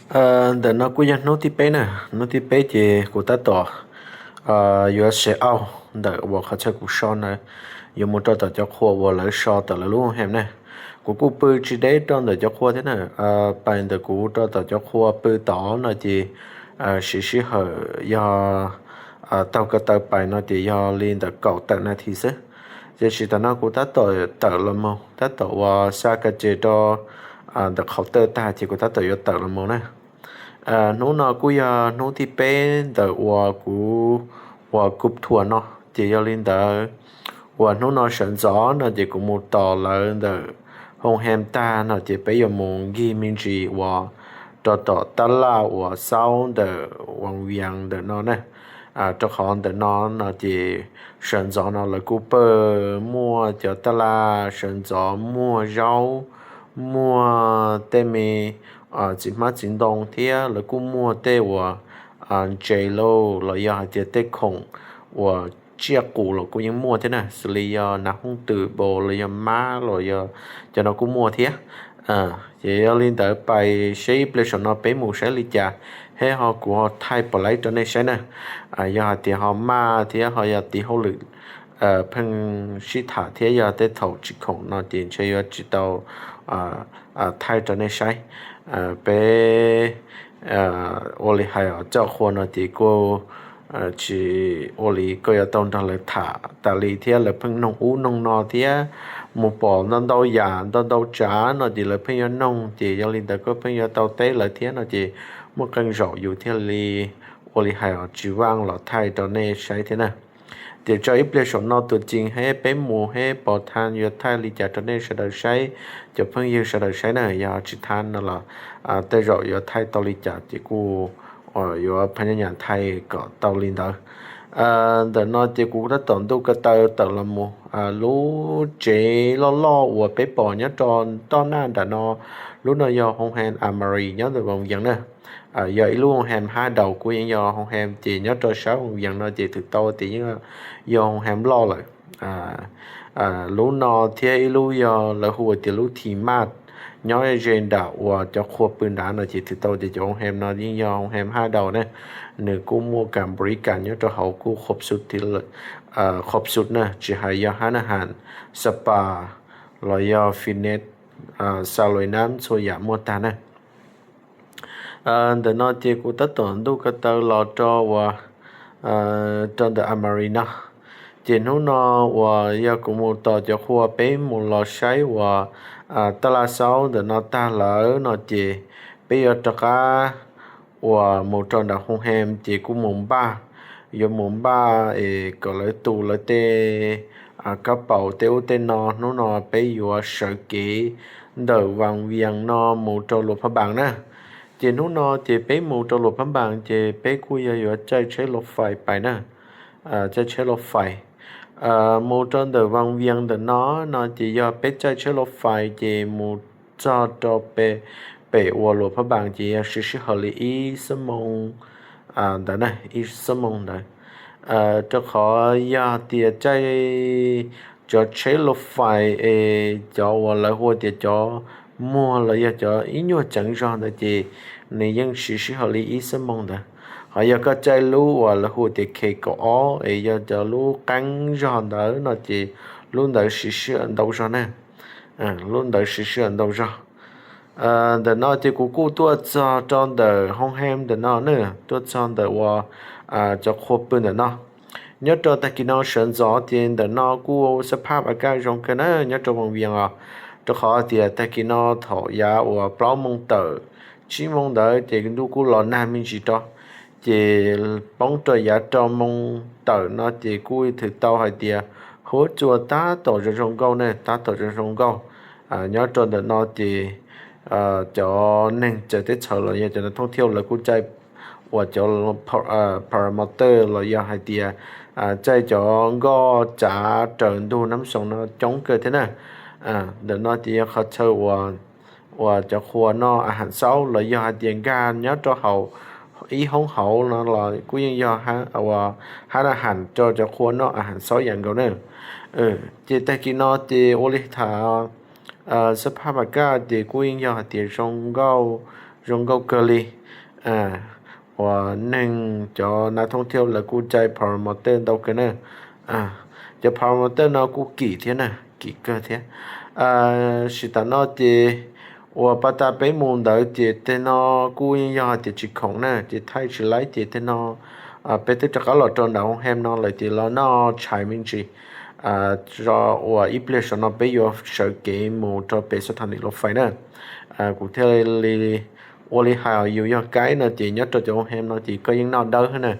Ntawm no kuj yog hnub thib peb na, hnub thib peb ces kuv tab tom yuav save out ntawm uas qhov chaw kuv so na, yuav mus rau tom cov qhua uas lawv so tom lawv lub hoo hem na. Kuv kuj pw tsis deb rau ntawm cov qhua thiab na, pais ntawm kuv rau tom cov qhua pw tod no ces siv sij hawm yog taug ko taw pais no ces yog li ntawm kaum tawm nas this xwb. Tiam sis tam no kuv tab tom tawm los mus, tab tom uas xa ka ces rau ntawm qhov tawj tag ces kuv tab tom yuav tawm los mus na. Hnub no kuj yog hnub thib peb ntawm uas kuv uas kuv thuam no, ces yog li ntawd uas hnub no sawv ntxov no ces kuv mus tos lawv ntawm hoo hem tag no ces peb yuav mus nkig me ntsis uas rau tom tab laj uas xaub ntawm Vas Vias ntawm no na. Rau qhov ntawm no no ces sawv ntxov no lawv kuj pab muaj cov tab laj sawv ntxov, muaj zaub, muaj tej me txiv hmab txiv ntoo thiab lawv kuj muaj tej uas ntses lauj los yog hais tias tej khoom uas tsiaj qus los kuj yeej muaj thiab na, xws li yog nas hooj twm npaum los yog mab los yog cov no kuj muaj thiab. Ces yog li ntawd pais seb ib pliag saum no peb mus saib li cas, thiab ho kuv ho thaij pom laiv rau nej saib na. Yog hais tias ho maj thiab ho yog tiv hauj lwm pheej sib tham thiab yog tej thaum tsis khoom no ces ntshe yuav tsis tau thaij rau nej saib. Peb ua li hais os, cov qhua no ces kuj tsis ua li koj yuav tau nrog lawv tham tas li thiab lawv pheej noog ub noog no thiab mus pom ntau ntau yam ntau ntau tsav no ces lawv pheej yuav noog ces yog li ntawd koj pheej yuav tau teb lawv thiab no ces muaj qee zaum yus thiaj li ua li hais os tsis vaaj los thaij rau nej saib thiab na. Ces tso ib pliag saum no tuaj ceev thiab peb mus thiab pom thaij yuav thaij li cas rau nej sawv daws saib, cov phooj ywg sawv daws saib na, yog tsis thaij no los tej zaum yuav thaij tau li cas ces kuj yuav phaj nyab nyam thaij kom tau li ntawd. Ntawm no ces kuv tab tom ntuj ko taw tawm los mus lub tsev loj loj uas peb pom nyob rau toj naj nram no, lub no yog hoo hem Amari nyob ntawm Vas Vias na. Yog ib lub hoo hem hab daus, kuj yeej yog hoo hem ces nyob rau sab Vas Vias no ces twb tau tias yeej yog hoo hem loj lawm. Lub no thiab ib lub yog lawv hu tias lub Thim Maj nyob ze nram uas cov qhua pw nrad no ces twb tau tias cov hoo hem no yeej yog hoo hem hab daus na. Nws kuj muaj kam npri kam nyob rau hauv kuj khob xub na, tsis hais yog hab na has, spa los yog fitness, xa luas nab txhua yam muaj tag na. Ntawm no ces kuv tab tom ntuj ko taw los rau uas rau ntawm Amari no. Ces hnub no uas yog kuv mus tos cov qhua peb mus los saib uas taj laj xaub ntawm no tag lawm no ces peb yuav rov qab uas mus rau nram hoo hem ces kuj mus npaj, yuav mus npaj es kom lawv tu lawv tej kab paus tej ub tej no. Hnub no peb yuav sawv kev ntawm Vas Vias no mus rau Luas Phab Npas na. Ces hnub no ces peb mus rau Luas Phab Npas ces peb kuj yog yuav caij tsheb Luas Fais pais na, caij tsheb Luas Fais mus rau ntawm Vas Vias ntawm no no ces yog peb caij tsheb Luas Fais ces mus txog rau pem uas Luas Phab Npas ces yog siv sij hawm li ib xuab moos ntawd na, ib xuab moos ntawd. Rau qhov yog tias caij cov tsheb Luas Fais es cov uas lawv hu tias cov muag los yog cov ib nyuag ceev zog ntawd ces nws yeej siv sij hawm li ib xuab moos ntawd. Ho yog koj caij lub uas lawv hu tias K kaum ob es yog cov lub qeeb zog ntawd no ces lub ntawd siv sij hawm ntau zog na. Lub ntawd siv sij hawm ntau zog. Ntawm no ces kuv kuj tuaj txog rau ntawm hoo hem ntawm no na, tuaj txog ntawm uas cov qhua pw ntawm no. Nyob rau tag kis no sawv ntxov ces ntawm no kuj xab phab a kaj zoo kawg na nyob rau Vas Vias os. Rau qhov tias tag kis no thaum yav uas plaub moos tawm tsib moos ntawd ces ntuj kuj los nag me ntsis rau. Ces poob rau yav rau moos tawm no ces kuj thwm tau hais tias huab cua tab tom zoo zoo nkauj ne, tab tom zoo zoo nkauj. Nyob rau ntawm no ces cov neeg txawv teb txhawv los yog cov thoob thiaj lawv kuj caij uas cov paramotor los yog hais tias caij cov nkoj tsav raws ntug nab xoos no coob kawg thiab na. Ntawm no ces yog qhov chaw uas cov qhua noj a has xaub los yog hais tias nkag nyob rau hauv ib hoob hauv no los kuj yeej yog hab a has rau cov qhua noj a has xaub yam nkaus na. Ces tag kis no ces ua li tham xab phab a kaj ces kuj yeej yog hais tias zoo nkauj zoo nkauj kawg li. Uas neeg cov nav thooj thiaj lawv kuj cai promoter ntau kawg na. Cov promoter no kuj kim thiab na, kim kawg thiab. Sim tam no ces uas pas tas peb mus ntawd ces tej no kuj yeej yog hais tias tsis khoom na, ces thaij tsis laib ces tej no peb twb rov qab los rau nram hoo hem no lawm ces los noj tshais me ntsis. Uas ib pliag saum no peb yuav sawv kev mus rau pem xab thas nis los fais na. Kuv thiaj li ua li hais yus yog kaib no ces nyob rau cov hoo hem no ces koj yeej noj dawb na,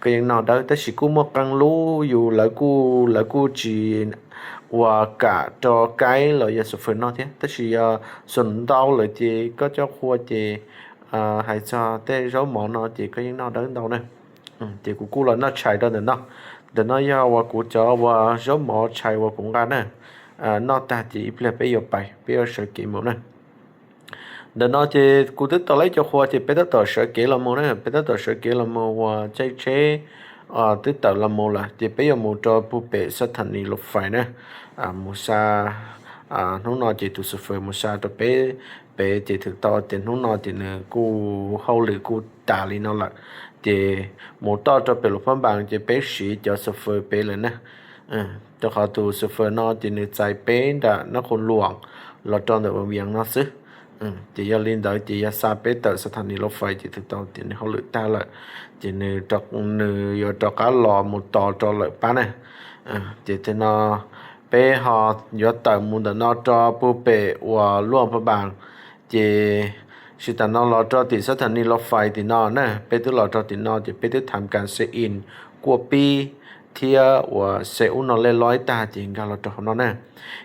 koj yeej noj dawb tab sis kuj muaj qee lub yus lawv kuj, lawv kuj tsis uas kam rau kaib los yog xus fws noj thiab, tab sis yog xus ntau lawm ces koj coj qhua ces hais txog tej zaub mov no ces koj yeej noj dawb ntau na. Ces kuv kuj los noj tshais rau ntawm no. Ntawm no yog uas kuv cov uas zaub mov tshais uas kuv nqa na. Noj tag ces ib pliag peb yuav pais, peb yuav sawv kev mus na. Ntawm no ces kuv twb tau laib cov qhua ces peb tab tom sawv kev los mus na, peb tab tom sawv kev los mus uas caij tsheb twb tawm los mus lawm ces peb yuav mus rau puag pem xab thas nis los fais na. Mus xa, hnub no ces tus xus fws mus xa rau peb pem ces thwm tau tias hnub no ces nws kuj hauj lwm kuj tas li no lawm. Ces mus toj rau pem Luas Phab Npas ces peb siv cov xus fws pem lawm na. Rau qhov tus xus fws no ces nws txais peb nram Nab Qhoo Luam los rau ntawm Vias no xwb. Ces yog li ntawd ces yog xa peb tawm xab thas nis los fais ces thwm tau tias nws hauj lwm tag lawm, ces nws, nws yuav rov qab los mus tos rau lawm pab na. Ces tej no peb ho yuav tawm mus ntawm no rau puag pem uas Luas Phab Npas. Ces sim tam no los rau tim xab thas nis los fais tim no na, peb twb los rau tim no ces peb twb tham kas se in kuaj pib thiab uas se ub no lej loib tag ces nkag los rau hauv no na.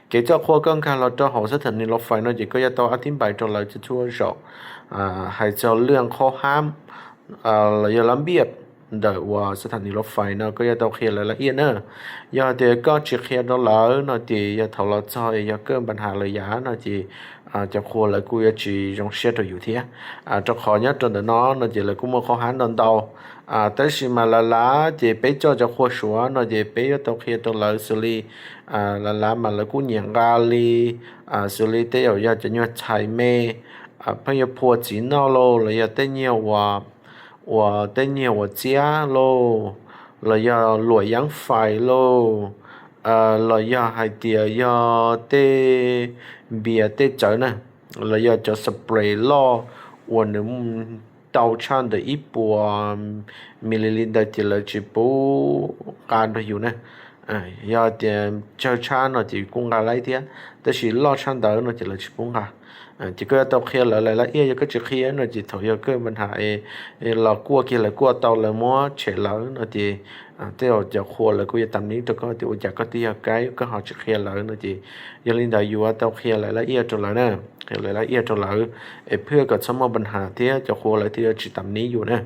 Kev coj qhua koj nkag los rau hauv xab thas nis los fais no ces koj yuav tau ab thib npais rau lawv txhua txhua zaus, hais txog lwaj qhov hab los yog lab npiaj ntawm uas xab thas nis los fais no koj yuav tau qhia lawv laj iaj na. Yog tias koj tsis qhia rau lawv no ces yog thaum los txog es yog kaj npas has lawm yam no ces cov qhua lawv kuj yuav tsis zoo siab rau yus thiab. Rau qhov nyob rau ntawm no no ces lawv kuj muaj qhov hab ntau ntau. Tab sis mas lav lav ces peb coj cov qhua Suav no ces peb yuav tau qhia rau lawv xws li lav lav mas lawv kuj nyiam nqa li, xws li tej zaum yog cov nyuag txhais me pheej yuav phua txiv noj lauj, los yog tej nyiag uas, uas tej nyiag uas txiab lauj, los yog luam yeeb fais lauj, los yog hais tias yog tej npias tej tsawv na, los yog cov spray loj uas nws tau tshaj ntawm ib puas mililiters ces lawv tsis pub nqa nrog yus na. Yog tias tsawg tshaj no ces kuj nqa laib thiab, tab sis loj tshaj ntawd no ces lawv tsis pub nqa. Ces koj yuav tau qhia lawv laj laj iaj, yog koj tsis qhia no ces thaum yog kaj npas has los kuaj kiag lawv kuaj tau lawv muab tshem lawm no ces tej zaum cov qhua lawv kuj yuav tam nib rau koj tias ua cas koj twb yog kaib koj ho tsis qhia lawv no ces yog li ntawd yuav tau qhia lawv laj iaj rau lawv na, qhia lawv laj iaj rau lawv es phwj kom txhob muaj npas has thiab cov qhua lawv thiaj yuav tsis tam nib yus na.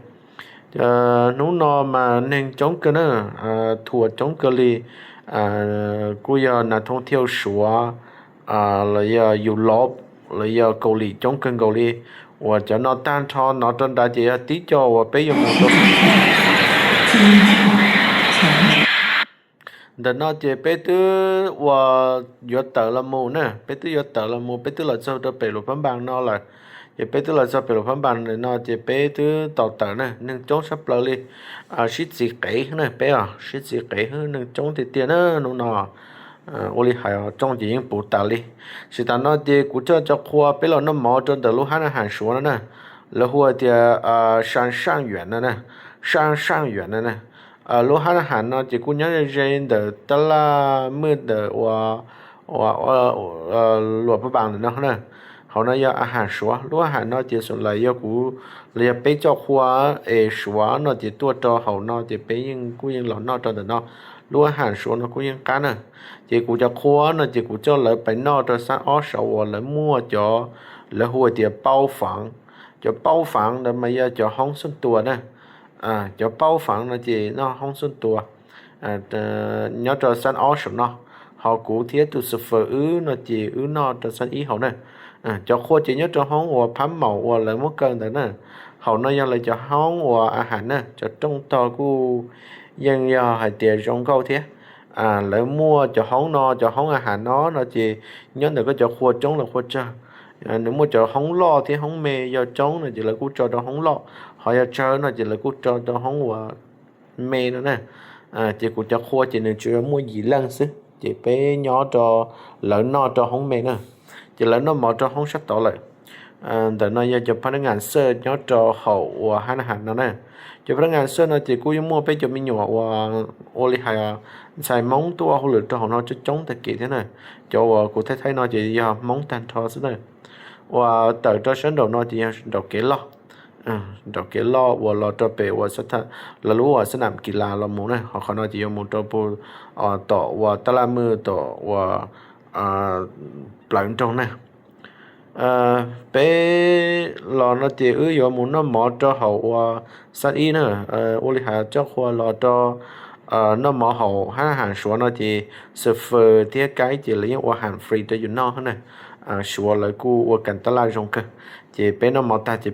Hnub no mas neeg coob kawg na, thuam coob kawg li, kuj yog nas thooj thiaj Suav, los yog Yus Lauv, los yog Kaus Lim coob kawg nkaus li. Uas cov no tag nrho no rau nrad ces yog tib co uas peb yuav mus rau ntawm no ces peb twb uas yuav tawm los mus na, peb twb yuav tawm los mus, peb twb los txog rau pem Luas Phab Npas no lawm. Ces peb twb los txog pem Luas Phab Npas no ces peb twb tau tawm na, neeg coob tshaj plaws li. Sib txiv qev na peb os, sib txiv qev, neeg coob tiag tiag na hnub no. Ua li hais os, rooj ces yeej puv tas li. Tsis tas no ces kuv coj cov qhua peb los noj mov rau ntawm lub hab na has Suav no na. Lawv hu tias Saaj Saaj Yuam no na, Saaj Saaj Yuam no na. Lub hab na has no ces kuj nyob ze ze ntawm tab laj mwj ntawm ua Luas Phab Npas ntawm no na. Hauv no yog a has Suav, lub a has no ces xom lais yog kuv los yog peb coj qhua es Suav no ces tuaj rau hauv no ces peb yeej kuj yeej los noj rau ntawm no. Lub a has Suav no kuj yeej qab na. Ces kuv cov qhua no ces kuv coj lawv pais noj rau xab ob saud uas lawv muaj cov, lawv hu tias paub fav. Cov paub fav ntawd mas yog cov hoob xub tua na. Cov paub fav no ces noj hoob xub tua nyob rau xab ob saum no. Ho kuv thiab tus xu fawm wb no ces wb noj rau xab ib hauv na. Cov qhua ces nyob rau hoob uas phab maum uas lawv muab kaw ntawd na. Hauv no yog lawv cov hoob uas a has na, cov rooj tog kuj yeej yog hais tias zoo nkauj thiab. Lawv muaj cov hoob no, cov hoob a has no no ces nyob ntawm koj cov qhua coob los qhua tsawg Nws muaj cov hoob loj thiab hoob me, yog coob no ces lawv kuj tso rau hoob loj, ho yog tsawg no ces lawv kuj tso rau hoob uas me no na. Ces kuv cov qhua ces nws tsuas yog muaj yim leej xwb, ces peb nyob rau, lawv noj rau hoob me na, ces lawv noj mov rau hoob sab tod lawm. Ntawm no yog cov phab nab ngas xaj nyob rau hauv uas hab nab has no na. Cov phab nab ngas xaj no ces kuj yeej muaj peb cov me nyuam uas ua li hais ntxhais Hmoob tuaj ua hauj lwm rau hauv no coob coob tag kev thiab na. Cov uas kuv thaij thaij no ces yog Hmoob tag nrho xwb na. Uas tawm rau sab nraum no ces yog nraum kev loj, nraum kev loj uas los rau pem uas lawv lub uas xab nam kis las los mus na, ho qhov no ces yuav mus rau pem tom uas taj laj mws tom uas plawv nroog na. Peb los no ces wb yuav mus noj mov rau hauv uas xab ib na. Ua li hais cov qhua los rau noj mov hauv hab nab has Suav no ces xwm fwm thiab kaib ces lawv yeej ua ham free rau yus noj na. Suav lawv kuj ua kam taj laj zoo kawg. Ces peb noj mov tag ces